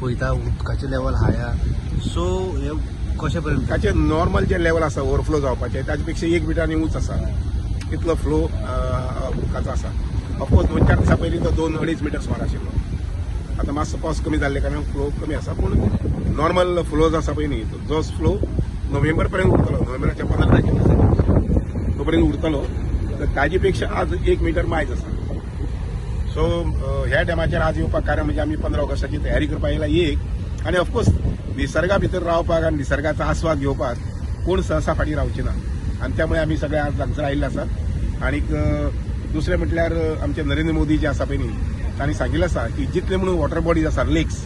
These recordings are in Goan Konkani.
पळयता उदकाचें लेवल हाय आहा. सो हे कशें पर्यंत? ताचे नॉर्मल जे लेवल आसा ओवरफ्लो जावपाचें, ताचे पेक्षा 1 मिटर आनी उंच आसा, तितलो फ्लो उदकाचो आसा. ऑफकोर्स, 2-4 दिसां पयलीं तो 2-2.5 मिटर सुमार आशिल्लो. आतां मातसो पावस कमी जाल्ले कारणान फ्लो कमी आसा, पूण नॉर्मल फ्लो जो आसा पळय न्ही, जो फ्लो नोव्हेंबर पर्यंत उरतलो, नोव्हेंबराच्या 15 तारखे तो पर्यंत उरतलो, तर ताजे पेक्षा आज 1 मिटर मायज आसा. सो ह्या डॅमाचेर आज येवपाक कारण म्हणजे आमी 15 ऑगस्टाची तयारी करपाक येयला एक, आनी ऑफकोर्स निसर्गा भितर रावपाक आनी निसर्गाचो आस्वाद घेवपाक कोण सहसा फाटीं रावचे ना आनी त्यामुळे आमी सगळे आज हांगसर आयिल्ले आसात. आनीक दुसरें म्हटल्यार आमचे नरेंद्र मोदी जे आसा पळय न्ही, तांणी सांगिल्लें आसा की जितले म्हणून वॉटर बॉडीज आसा, लेक्स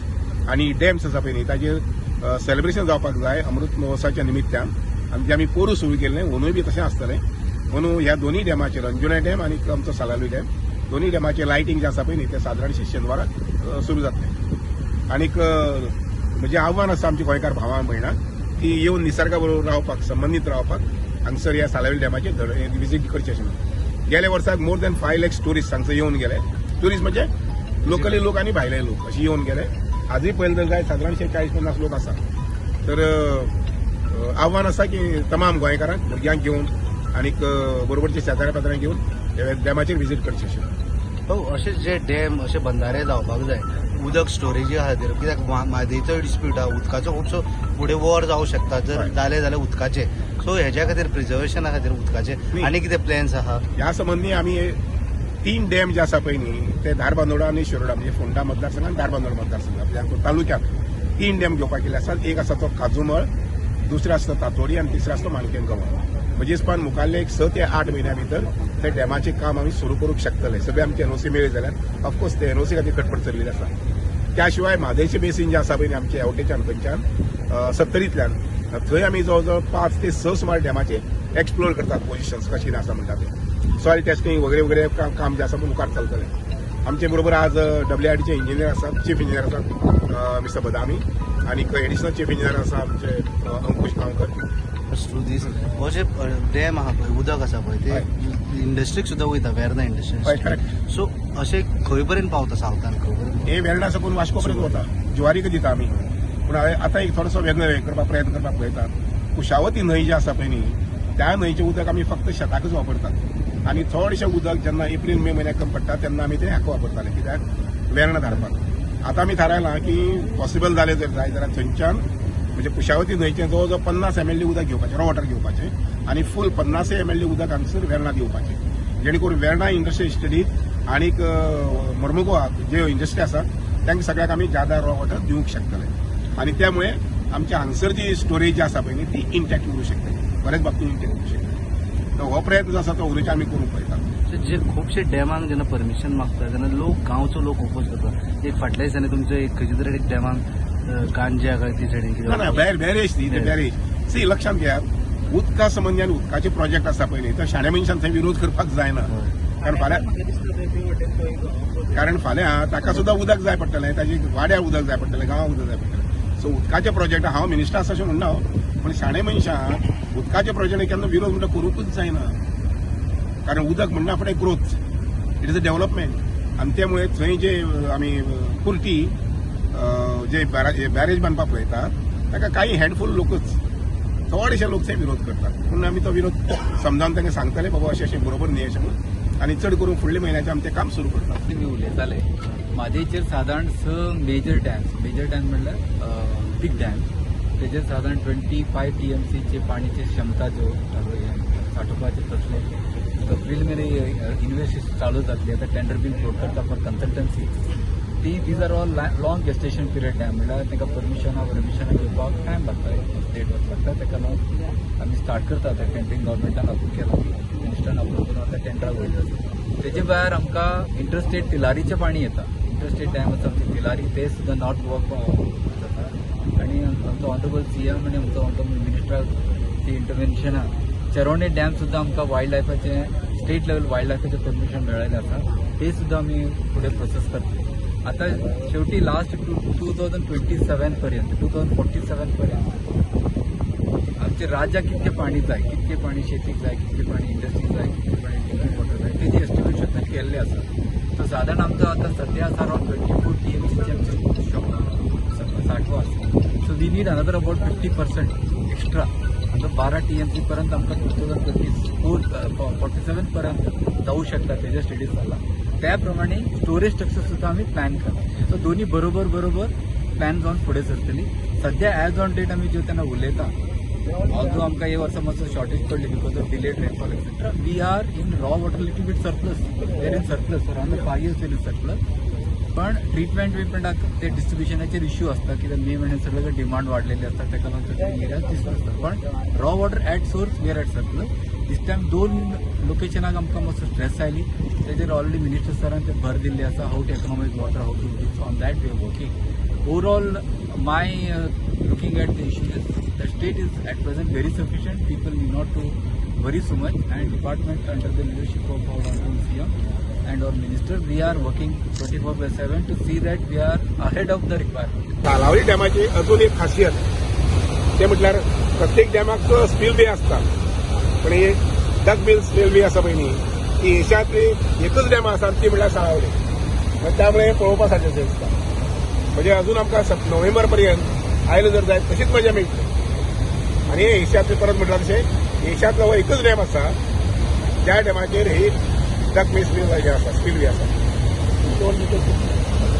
आनी डॅम्स आसा पळय न्ही, ताजेर सेलिब्रेशन जावपाक जाय अमृत महोत्सवाच्या निमित्तान. आनी जे आमी पोरूं सुरू केल्लें, अंदूय बी तशें आसतलें. म्हणून ह्या दोनूय डॅमाचेर, अंजुना डॅम आनी आमचो सालावली डॅम, दोनूय डॅमाचें लायटींग जें आसा पळय न्ही, तें सादारणशें शेनवाराक सुरू जातलें. आनीक म्हजें आव्हान आसा आमच्या गोंयकार भावां भयणांक की येवन निसर्गा बरोबर रावपाक, संबंदीत रावपाक हांगसर ह्या सालावली डॅमाचेर विजीट करचें अशें म्हणून. गेल्या वर्साक more than 5 lakhs tourist हांगसर येवन गेले. ट्युरिस्ट म्हणजे लोकली लोक आनी भायले लोक अशे येवन गेले. आजूय पळयलें तर जाय सादारणशे 40-50 लोक आसा. तर आव्हान आसा की तमाम गोंयकारांक भुरग्यांक घेवन आनीक बरोबरचे शेजाऱ्या पाजाऱ्यांक घेवन ह्या डॅमाचेर विजीट करचें अशें. हो, अशे जे डॅम, अशे बंधारे जावपाक जाय उदक स्टोरेजी खातीर, कित्याक म्हादयचो डिस्प्यूट आहा, उदकाचो खुबसो फुडें वॉर जावं शकता जर जालें जाल्यार उदकाचें. सो हेज्या खातीर, प्रिजर्वेशना खातीर उदकाचें न्ही. आनी कितें प्लॅन्स आहा? ह्या संबंदी आमी तीन डॅम जे आसा पळय न्ही, ते धारबांदोडा आनी शिरोडा, म्हणजे फोंडा मतदारसंघ आनी धारबांदोडा मतदारसंघ, आपल्या तालुक्यात तीन डॅम घेवपाक गेल्ले आसात. एक आसा तो काजूमळ, दुसरो आसता तातोडी आनी तिसरो आसता माणक्यम गंवा. म्हणजे पण मुखारले एक 6 ते 8 म्हयन्या भितर ते डॅमाचें काम आमी सुरू करूंक शकतले, सगळे आमचे एनओसी मेळ्ळे जाल्यार. ऑफकोर्स, ते एनओसी खातीर खटपट चल्लेली आसा. त्या शिवाय म्हादयचें बेसीन जें आसा पळय न्ही, आमचे हेवटेच्यान खंयच्यान सत्तरींतल्यान, थंय आमी जवळ जवळ 5 ते 6 सुमार डॅमाचे एक्सप्लोर करतात, पोजिशन्स कशी आसा म्हणटा ते. सॉयल टेस्टिंग वगैरे वगैरे काम जे आसा मुखार चलतलें. आमचे बरोबर आज डब्ल्यूआरडीचे इंजिनियर आसात, चीफ इंजिनियर आसात मिस्टर बदामी आनी एडिशनल चीफ इंजिनियर आसा आमचे अंकुश गांवकर. थ्रू दीस हो जे डॅम आहा पळय, उदक आसा पळय, ते इंडस्ट्रीक सुद्दां वयता, वेर्ना इंडस्ट्री. करेक्ट. सो अशें खंय पर्यंत पावता, सावथान खंय पर्यंत? हे वेर्णा साकून वास्को पर्यंत वता, जुवारीक दिता आमी. पूण हांवें आतां एक थोडोसो वेगळो हें करपाक प्रयत्न करपाक पळयता. कुशावती न्हंय जी आसा पळय न्ही, त्या न्हंयचें उदक आमी फक्त शेताकच वापरतात आनी थोडेशें उदक जेन्ना एप्रील मे म्हयन्याक कमी पडटा तेन्ना आमी तें हाका वापरताले, कित्याक, वेर्णा धाडपाक. आतां आमी थारायलां की पॉसिबल जालें जर जाय जाल्यार थंयच्यान, म्हणजे कुशावती न्हंयचें जवळ जवळ 50 एमएलडी उदक घेवपाचें, रॉ वॉटर घेवपाचें आनी फूल 50 एमएलडी उदक हांगसर वेर्णा दिवपाचें, जेणे करून वेर्णा इंडस्ट्री इस्टेटीत आनीक मर्मुगोवा ज्यो इंडस्ट्री आसात तांकां सगळ्याक आमी जादा रॉ वॉटर दिवंक शकतले आनी त्यामुळे आमच्या हांगसर जी स्टोरेज जी आसा पळय न्ही, ती इंटॅक्ट उरूंक शकतली, बऱ्याच बाबतींत इंटॅक्ट उरूंक शकतली. तर हो प्रयत्न जो आसा तो अंदूच्या आमी करूंक पळयतात. सो जे खुबशे डॅमांक जेन्ना परमिशन मागता तेन्ना लोक, गांवचो लोक ओपोज करता. एक फाटल्या दिसांनी तुमचो एक खंयच्या तरी एक डॅमांक गांजा काय ती सायडीन ना ना कितें. बॅरेज न्ही ते, बॅरेज. सी, लक्षात घेयात, उदका संबंदी आनी उदकाचे प्रोजेक्ट आसा पळय न्ही, तर शाण्या मनशान थंय विरोध करपाक जायना, कारण फाल्यां ताका सुद्दां उदक जाय पडटलें, ताजे वाड्यार उदक जाय पडटलें, गांवाक उदक जाय पडटलें. सो उदकाचे प्रोजेक्ट, हांव मिनिस्टर आसा अशें म्हणना हांव, पूण शाणे मनशान उदकाचे प्रोजेक्ट केन्ना विरोध म्हणटा करूंकूच जायना, कारण उदक म्हणना फुडें growth, it is a development. आनी त्यामुळे थंय जे आमी कुर्टी जे बॅरेज बांदपाक पळयतात, ताका काही हँडफूल लोकच, थोडेशे लोक थंय विरोध करतात. पूण आमी तो विरोध समजावन तांकां सांगतले, बाबा अशें अशें बरोबर न्ही अशें म्हणून, आनी चड करून फुडल्या म्हयन्याचें आमी तें काम सुरू करतात. तुमी उलयताले, म्हादयचेर सादारण स मेजर डॅम्स, मेजर डॅम म्हणल्यार बिग डॅम, तेजेर सादारण 25 टीएमसीचे पाणीची क्षमता ज्यो सांठोवपाचे तसले प्रिलिमिनरी इन्व्हेस्टिगेशन चालू जातली. आतां टेंडर बीन फ्लोट करता फॉर कन्सल्टन्सी. ती these are all long gestation period dam, म्हणल्यार तांकां परमिशनां घेवपाक टायम लागता, एक देड वर्स लागता. ताका लागून आमी स्टार्ट करता. आतां टेंडरींग गव्हर्मेंटान अप्रूव केलां, मिनिस्टरान अप्रूव करून आतां टेंडराक वयता. तेजे भायर आमकां इंटरस्टेट तिलारीचें पाणी येता. इंटरस्टेट डॅम आसा आमचे तिलारी, ते सुद्दां नॉर्थ गोवा जाता आनी आमचो ऑनरेबल सीएम आनी आमचो ऑनरेबल मिनिस्टराची इंटरव्हेन्शनान चेरोणे डॅम सुद्दां आमकां वायल्ड लायफाचें, स्टेट लेवल वायल्ड लायफाचें परमिशन मेळ्ळेलें आसा. ते सुद्दां आमी फुडें प्रोसेस करतले. आतां शेवटी लास्ट 2027 पर्यंत, 2047 पर्यंत आमच्या राज्याक कितकें पाणी जाय, कितकें पाणी शेतीक जाय, कितकें पाणी इंडस्ट्रीक जाय, कितकें पाणी ड्रिंकींग वॉटर जाय, तेजी एस्टिमेशन तांणी केल्लें आसा. सो सादारण आमचो आतां सद्या आसा अरावंड 24 टीएमसीची आमची तो आसा. So we need another about 50% extra. आतां 12 टीएमसी पर्यंत आमकां 2034 47 पर्यंत जाऊ शकता. तेजे स्टडीज जाला. त्या प्रमाणे स्टोरेज स्ट्रक्चर सुद्दां आमी प्लॅन केला. सो दोन्ही बरोबर बरोबर प्लॅन जावन फुडें सरतली. सध्या एज ऑन डेट आमी ज्यो तेन्ना उलयता, ऑल्दो आमकां हे वर्सा मातसो शॉर्टेज पडली because of delayed rainfall etcetera, we are in raw water little bit surplus. We are in surplus around the 5 years in surplus. पण ट्रिटमेंट विटमेंटाक ते डिस्ट्रिब्युशनाचेर इश्यू आसता, कित्याक मे म्हयन्यात सगळे डिमांड वाडलेली आसता, ताका लागून सर्टन एरियाज दिसता आसता. पण raw water at source we are at surplus. This time दोन लोकेशनाक आमकां मातसो स्ट्रेस आयली. तेजेर ऑलरेडी मिनिस्टर सरान ते भर दिल्ली आसा, how to economise water, how to do on that we are working. Overall, my looking at the issue is the state is at present very sufficient. People need not to worry so much, and department under the leadership of our honorable CM and our minister, we are working 24/7 to see that we are ahead of the requirement. Salaulim डॅमाची अजून एक खासियत ते म्हटल्यार प्रत्येक डॅमाक स्पील वे आसता, पण ही डक बील स्पील वे आसा पळय न्ही, ती एशियांतली एकच डॅम आसा ती म्हटल्यार साळावली. त्यामुळे पळोवपा सारकें दिसता. म्हणजे अजून आमकां नोव्हेंबर पर्यंत आयले जर जायत तशीच मजा मेळटली. आनी हे एशियांतली परत म्हटल्यार तशें एशियांतलो हो एकच डॅम आसा ज्या डॅमाचेर ही डक बील स्पील वे आसा.